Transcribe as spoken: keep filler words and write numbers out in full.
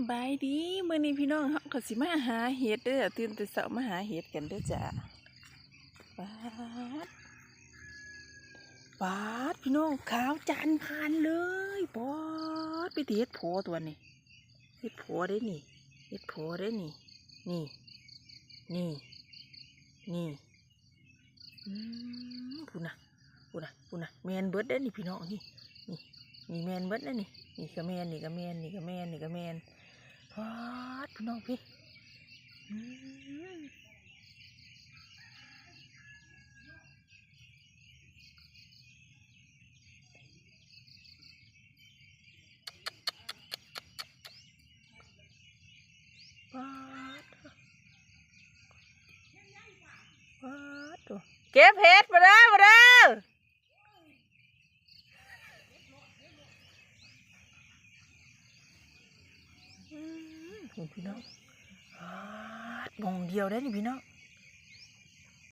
บายดี มื้อนี้พี่น้องเฮาก็สิมาหาเห็ดเด้อ ตื่นแต่เช้ามาหาเห็ดกันเด้อจ้า ป๊าด ป๊าด พี่น้อง ขาวจานพานเลย ป๊าด ไปเห็ดโผตัวนี้ เห็ดโผได้นี่ เห็ดโผได้นี่ นี่ นี่ นี่ อืม พู้นนะ พู้นนะ พู้นนะ แม่นเบิดเด้อนี่พี่น้อง นี่ นี่ นี่แม่นเบิดเด้อนี่ นี่ก็แม่น นี่ก็แม่น นี่ก็แม่น นี่ก็แม่น ป๊าด พี่น้องพี่ อืม ป๊าด ป๊าด โถ่ เก็บเห็ดมาเด้อ มาเด้อ อืม พู้นพี่น้อง ป๊าด หม่องเดียวได้นี่พี่น้อง